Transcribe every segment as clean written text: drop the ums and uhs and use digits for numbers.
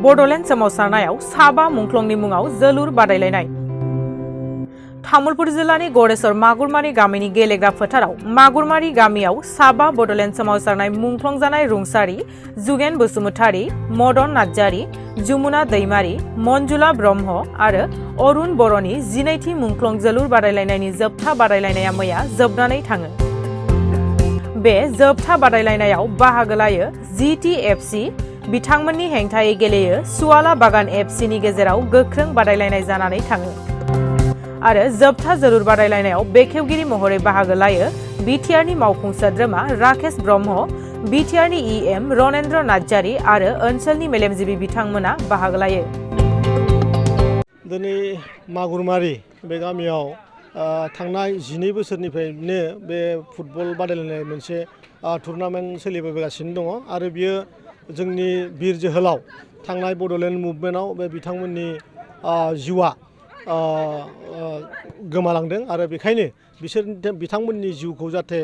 बड'लेण्ड सोमावसारनायाव साबा मुंख्लंनि मुङाव जोलुर बादायलायनाय। तामुलपुर जिल्लानि गरेस्वर मागुरमारि गामिनि गेलेग्रा फोथाराव मागुरमारि गामियाव साबा बड'लेण्ड सोमावसारनाय मुंख्लं जानाय रुंसारि जुगेन बसुमतारी, मदन नार्जारी, जमुना दैमारी, मन्जुला ब्रह्म आरो अरुण बर'नि 12थि मुंख्लं जोलुर बादायलायनायनि जोबथा बादायलायनाया मैया जोबनानै थाङो। बे जोबथा बादायलायनायाव बाहागो लायो GTFC, बिथांमोननि हेंथायै गेलेयो सुवाला बागान FC नि गेजेराव गोख्रों बादायलायनाय जानानै थाङो। आरो जोबथा जोलुर बादायलायनायाव बेखेवगिरि महरै बाहागो लायो बिटिआरनि मावफुं सोद्रोमा राकेश ब्रह्म, बिटिआरनि EM रनेन्द्र नार्जारी आरो ओनसोलनि मेलेमजिबि बिथांमोना बाहागो लायो। दिनै मागुरमारि बे गामियाव थांनाय 12 बोसोरनिफ्रायनो बे फुटबल बादायलायनाय मोनसे टुर्नामेन्ट सोलिबोगासिनो दङ आरो बियो जोंनि बिर जोहोलाव थांनाय बड'लेण्ड मुभमेन्टआव बे बिथांमोननि जिउआ गोमालांदों आरो बेखायनो बिथांमोननि जिउखौ जाहाथे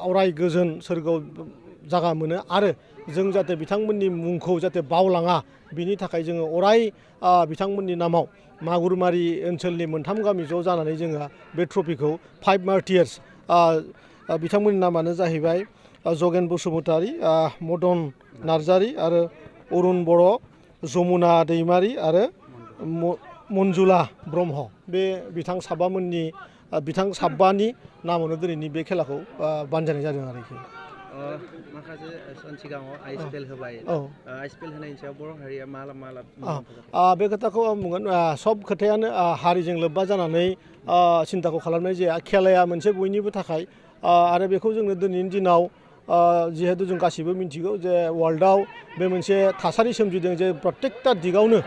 अराय गोजोन सोरगोआव जागा मोनो आरो जों जाहाथे बिथांमोननि मुंखौ जाहाथे बावलाङा बिनि थाखाय जोङो अराय बिथांमोननि नामाव मागुरमारि ओनसोलनि 3 गामि ज' जानानै जोङो बे ट्रफिखौ 5 मार्टियार्स बिथांमोननि नामानो जाहैबाय जगेन बसुमतारी, मदन नार्जारी आरो अरुण बर', जमुना दैमारी आरो मन्जुला ब्रह्म बे बिथां साबानि नामावनो दिनैनि बे खेलाखौ बानजायनाय जादों आरोखि। माखासे सान सिगाङाव आइसपेल होबाय। आइसपेल होनायनि सायाव बर' हारिया बे खोथाखौ आं बुंगोन सब खोथायानो हारिजों लोब्बा जानानै सिन्ताखौ खालामनाय जाया। खेलाया मोनसे बयनिबो थाखाय आरो बेखौ जोंनो दिनैनि दिनाव जिहेतु जों गासिबो मिन्थिगौ जे वर्ल्डआव बे मोनसे थासारि सोमजिदों जे प्रत्येकता दिगावनो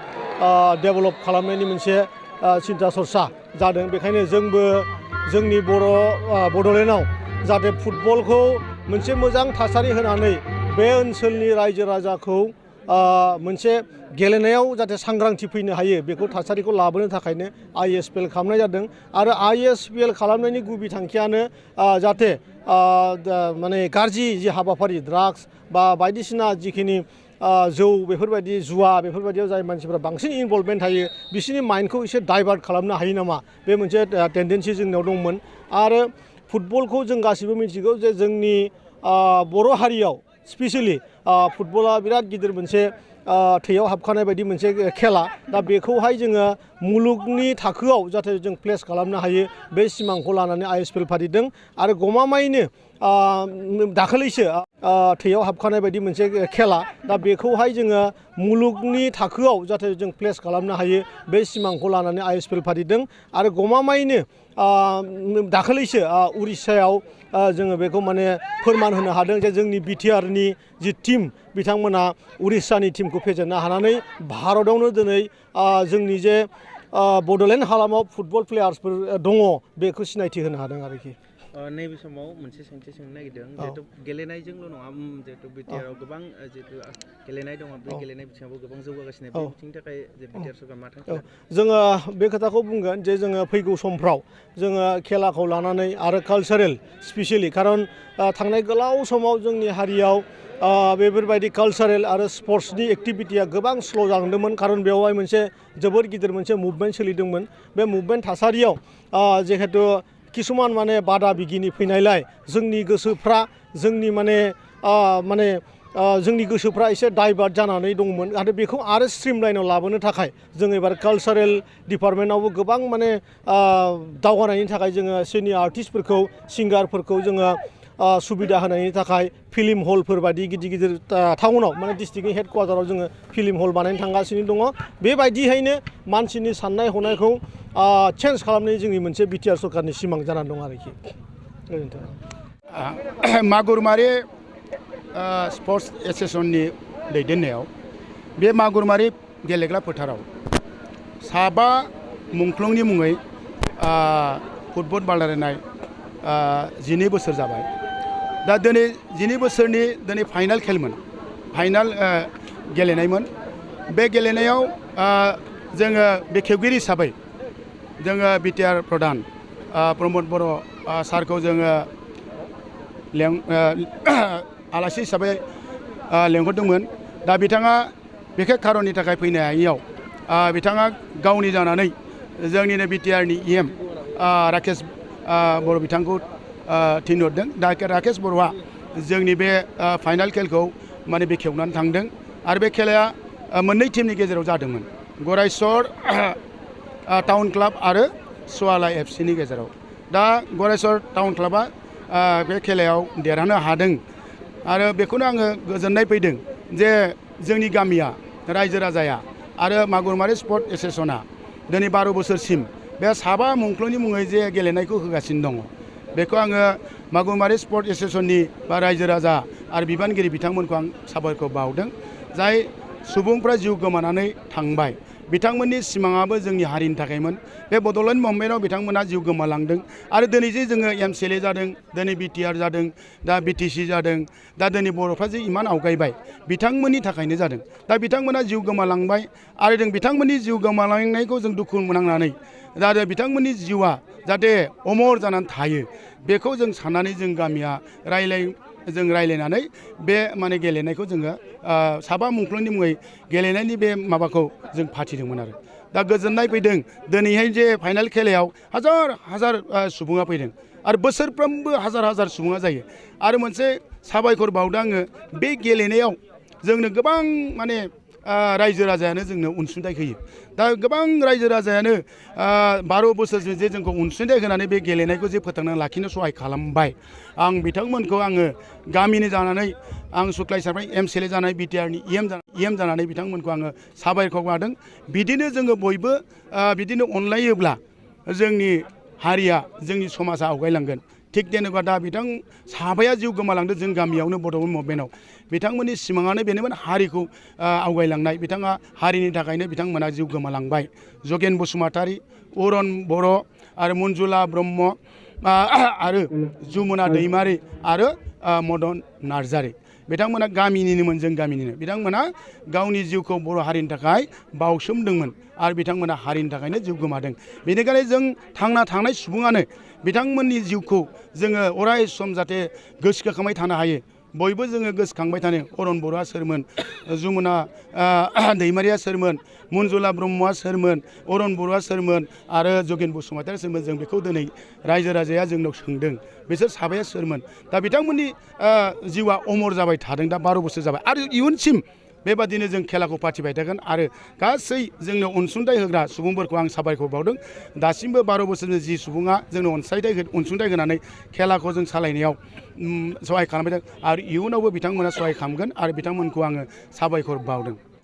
डेभेलप खालामनायनि मोनसे सिन्ता सरसा जादों। बेखायनो जोंबो जोंनि बड'लेण्डआव जाहाथे फुटबलखौ मोनसे मोजां थासारि होनानै बे ओनसोलनि रायजो राजाखौ मोनसे गेलेनायाव जाहाथे सांग्रांथि फैनो हायो बेखौ थासारिखौ लाबोनो थाखायनो ISPL खालामनाय जादों आरो ISPL खालामनायनि गुबै थांखियानो जाहाथे माने गाज्रि जि हाबाफारि ड्राग्स बा बायदिसिना जिखिनि जौ बेफोरबायदि जुवा बेफोरबायदियाव जाय मानसिफ्रा बांसिन इनभल्भमेन्ट थायो बिसोरनि माइन्डखौ एसे डाइभार्ट खालामनो हायो नामा बे मोनसे टेन्डेन्सि जोंनियाव दंमोन। आरो फुटबलखौ जों गासिबो मिथिगौ जे जोंनि बर' हारियाव स्पेसियेलि फुटबला बिराद गिदिर मोनसे थैयाव हाबखानाय बायदि मोनसे खेला। दा बेखौहाय जोङो मुलुगनि थाखोआव जाहाथे जों प्लेस खालामनो हायो बे सिमांखौ लानानै ISPL फालिदों आरो गमामायैनो दाखालिसो थैयाव हाबखानाय बायदि मोनसे खेला। दा बेखौहाय जोङो मुलुगनि थाखोआव जाहाथे जों प्लेस खालामनो हायो बे सिमांखौ लानानै ISPL फालिदों आरो गमामायैनो दाखालिसो उरिष्यायाव जोङो बेखौ माने फोरमान होनो हादों जे जोंनि बिटिआरनि जि टीम बिथांमोना उरिष्यानि टीमखौ फेजेननो हानानै भारतआवनो दिनै जोंनि जे बड'लेण्ड हालामाव फुटबल प्लेयार्सफोर दङ बेखौ सिनायथि होनो हादों आरोखि। नैबे समाव मोनसे सोंथि सोंनो नागिरदों जिहेतु गेलेनायजोंल' नङा जिहेतु बिटिआरआव गोबां जिहेतु गेलेनाय दङ बे गेलेनाय बिथिङावबो गोबां जौगागासिनो बे बिथिंनि थाखाय जे बिटिआर सरकार मा थांखि जोङो बे खोथाखौ बुंगोन जे जोङो फैगौ समफ्राव जोङो खेलाखौ लानानै आरो कालचारेल स्पेसियेलि खारन थांनाय गोलाव समाव जोंनि हारियाव बेफोरबायदि कालचारेल आरो स्पर्ट्सनि एक्टिभिटिया गोबां स्ल' जालांदोंमोन खारन बेवहाय मोनसे जोबोर गिदिर मोनसे मुभमेन्ट सोलिदोंमोन। बे मुभमेन्ट थासारियाव जिहेतु किसुमान माने बादा बिगिनि फैनायलाय जोंनि गोसोफ्रा जोंनि गोसोफ्रा एसे डाइभार्ट जानानै दंमोन आरो बेखौ आरो स्ट्रिम लाइनाव लाबोनो थाखाय जों एबार कालचारेल डिपार्टमेन्टआवबो गोबां माने दावगानायनि थाखाय जोङो सिनियर आर्टिस्टफोरखौ सिंगारफोरखौ जोङो सुबिदा होनायनि थाखाय फिल्म हलफोर बायदि गिदिर गिदिर टाउनाव माने डिस्ट्रिक्टनि हेडक्वार्टाराव जोङो फिल्म हल बानायनो थांगासिनो दङ। बेबायदियैनो मानसिनि साननाय हनायखौ चेन्ज खालामनाय जोंनि मोनसे बिटिआर सरकारनि सिमां जानानै दं आरोखि। मागुरमारि स्पर्ट्स एस'सिएशननि दैदेननायाव बे मागुरमारि गेलेग्रा फोथाराव साबा मुंख्लंनि मुङै फुटबल बादायलायनाय 12 बोसोर जाबाय। दा दिनै 12 बोसोरनि दिनै फाइनाल खेलमोन, फाइनाल गेलेनायमोन। बे गेलेनायाव जोङो बेखेवगिरि हिसाबै जोङो बिटिआर प्रधान प्रमद बर' सारखौ जोङो आलासि हिसाबै लेंहरदोंमोन। दा बिथाङा बेखे खारननि थाखाय फैनो हायैयाव बिथाङा गावनि जानानै जोंनिनो बिटिआरनि EM राकेश बर' बिथांखौ थिनहरदों। दा राकेश बर'आ जोंनि बे फाइनाल खेलखौ माने बेखेवनानै थांदों आरो बे खेलाया मोननै टीमनि गेजेराव जादोंमोन, गरायसर टाउन क्लाब आरो सुवाला FC नि गेजेराव। दा गरायसर टाउन क्लाबा बे खेलायाव देरहानो हादों आरो बेखौनो आङो गोजोननाय फैदों जे जोंनि गामिया रायजो राजाया आरो मागुरमारि स्पर्ट एस'सियेसना दिनै 12 बोसोरसिम बे साबा मुंख्लंनि मुङै जे गेलेनायखौ होगासिनो दङ, बेखौ आङो मागुरमारि स्पर्ट एस'सियेसननि बा रायजो राजा आरो बिबानगिरि बिथांमोनखौ आं साबायखर बावदों। जाय सुबुंफ्रा जिउ गोमानानै थांबाय, बिथांमोननि सिमाङाबो जोंनि हारिनि थाखायमोन। बे बड'लेण्ड मुभमेन्टआव बिथांमोना जिउ गोमालांदों आरो दिनै जे जोङो MCLA जादों, दिनै BTR जादों, दा BTC जादों, दा दिनै बर'फ्रा जे इमान आवगायबाय, बिथांमोननि थाखायनो जादों। दा बिथांमोना जिउ गोमालांबाय आरो जों बिथांमोननि जिउ गोमालांनायखौ जों दुखु मोननांनानै जाहाथे बिथांमोननि जिउआ जाहाथे अमर जानानै थायो, बेखौ जों साननानै जों गामिया रायलायनानै बे माने गेलेनायखौ जोङो साबा मुंख्लंनि मुङै गेलेनायनि बे माबाखौ जों फाथिदोंमोन आरो दा गोजोननाय फैदों। दिनैहाय जे फाइनाल खेलायाव हाजार हाजार सुबुङा फैदों आरो बोसोरफ्रोमबो हाजार हाजार सुबुङा जायो। आरो मोनसे साबायखर बावदों आङो, बे गेलेनायाव जोंनो गोबां माने रायजो राजायानो जोंनो अनसुंथाइ होयो। दा गोबां रायजो राजायानो 12 बोसोरसिम जे जोंखौ अनसुंथाइ होनानै बे गेलेनायखौ जे फोथांना लाखिनो सहाय खालामबाय, आं बिथांमोनखौ आङो गामिनि जानानै आं सुक्लाय सारबाय MCLA जानाय BTRनि EM जानानै बिथांमोनखौ आङो साबायखर बावदों। बिदिनो जोङो बयबो बिदिनो अनलायोब्ला जोंनि हारिया, जोंनि समाजा आवगायलांगोन। थिग जेनेबा दा बिथां साबाया जिउ गोमालांदों जों गामियावनो बड'लेण्ड मुभमेन्टआव। बिथांमोननि सिमाङानो बेनोमोन हारिखौ आवगायलांनाय। बिथाङा हारिनि थाखायनो बिथांमोना जिउ गोमालांबाय। जगेन बसुमतारी, अरन बर' आरो मन्जुला ब्रह्म आरो जुमुना दैमारि आरो मदन नार्जारी, बिथांमोना गामिनिनोमोन, जों गामिनिनो। बिथांमोना गावनि जिउखौ बर' हारिनि थाखाय बावसोमदोंमोन आरो बिथांमोना हारिनि थाखायनो जिउ गोमादों। बेनिखायनो जों थांना थानाय सुबुङानो बिथांमोननि जिउखौ जोङो अराय सम जाहाथे गोसोखांबाय थानो हायो, बयबो जोङो गोसोखांबाय थानो। अरन बर'आ सोरमोन, जुमुना दैमारिया सोरमोन, मन्जुला ब्रह्मआ सोरमोन, अरन बर'आ सोरमोन आरो जगेन बसुमतारिया सोरमोन, जों बेखौ दिनै रायजो राजाया जोंनाव सोंदों बिसोर साबाया सोरमोन। दा बिथांमोननि जिउआ अमर जाबाय थादों, दा 12 बोसोर जाबाय आरो इयुनसिम बेबादिनो जों खेलाखौ फाथिबाय थागोन। आरो गासै जोंनो अनसुंथाइ होग्रा सुबुंफोरखौ आं साबायखर बावदों। दासिमबो 12 बोसोरनि जि सुबुङा जोंनो अनसुंथाइ होनानै खेलाखौ जों सालायनायाव सहाय खालामबाय दं आरो इयुनावबो बिथांमोना सहाय खालामगोन आरो बिथांमोनखौ आङो साबायखर बावदों।